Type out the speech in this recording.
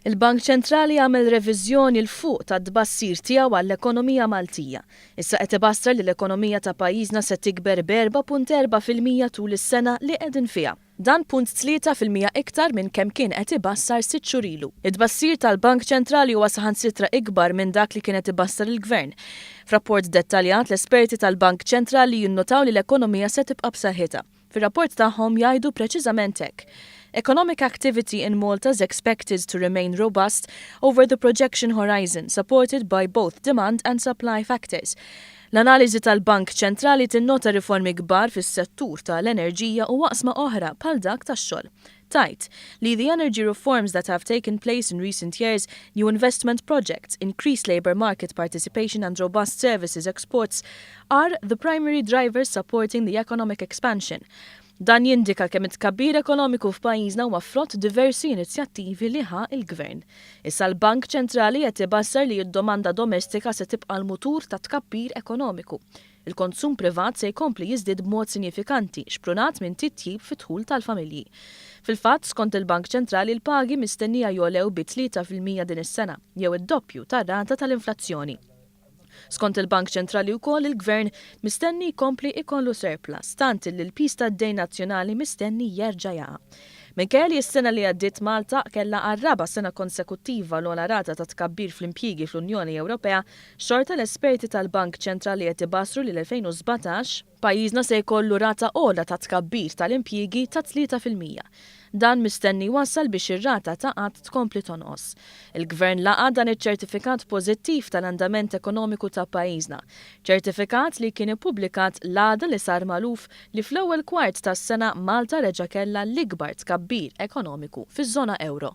Il-Bank Ċentrali għamel reviżjoni 'l fuq tat-tbassir tiegħu għall-ekonomija Maltija. Issa qed ibassar li l-ekonomija ta' pajjiżna se tikber b'4.4% tul is-sena li qegħdin fiha. Dan punt 3% iktar minn kemm kien qed ibassar 6 xhur ilu. It-tbassir tal-Bank Ċentrali huwa saħansitra ikbar minn dak li kien qed ibassar il-Gvern. F'rapport dettaljat, l-esperti tal-Bank Ċentrali jinnotaw li l-ekonomija se tibqa' b'saħħitha. Fir-rapport tagħhom jgħidu preċiżament hekk: "Economic activity in Malta is expected to remain robust over the projection horizon, supported by both demand and supply factors." L-analiżi tal-Bank Ċentrali tinnota riformi kbar fis-settur tal-enerġija u oqsma oħra bħal dak tax-xogħol. Tgħid li "the energy reforms that have taken place in recent years, new investment projects, increased labor market participation and robust services exports are the primary drivers supporting the economic expansion." Dan jindika kemm it-tkabbir ekonomiku f'pajjiżna huwa frott diversi inizjattivi li ħa il-gvern. Issa l-Bank Ċentrali qed ibassar li d-domanda domestika se tibqa' l-mutur ta' tkabbir ekonomiku. Il-konsum privat se jkompli jiżdied b'mod sinifikanti, xprunat minn titjib fit-dħul tal-familji. Fil-fatt, skont il-Bank Ċentrali, l-pagi mistennija jogħlew bi 3% din is-sena, jew id-doppju tar-rata tal-inflazzjoni. Skont il-Bank Ċentrali wkoll, il-Gvern mistenni jkompli ikollu surplus, tant li l-piż tad-dejn nazzjonali mistenni jerġa' jaqa'. Minkejja li s-sena li għaddiet Malta kellha għar-raba' sena konsekuttiva l-ogħla rata ta' tkabbir fl-impjiegi fl-Unjoni Ewropea, xorta l-esperti tal-Bank Ċentrali qed ibassru li l-2017 pajjiżna se jkollu rata ogħla ta' tkabbir tal-impjiegi ta' 3%. Dan mistenni wassal biex ir-rata ta' qgħad tkompli tonqos. Il-Gvern laqa dan iċ-ċertifikat pożittiv tal-andament ekonomiku ta' pajjiżna. Ċertifikat li kien ippubblikat l-għada li sar magħruf li fl-ewwel kwart tas-sena Malta reġa' kellha l-ikbar tkabbir ekonomiku fiż-żona euro.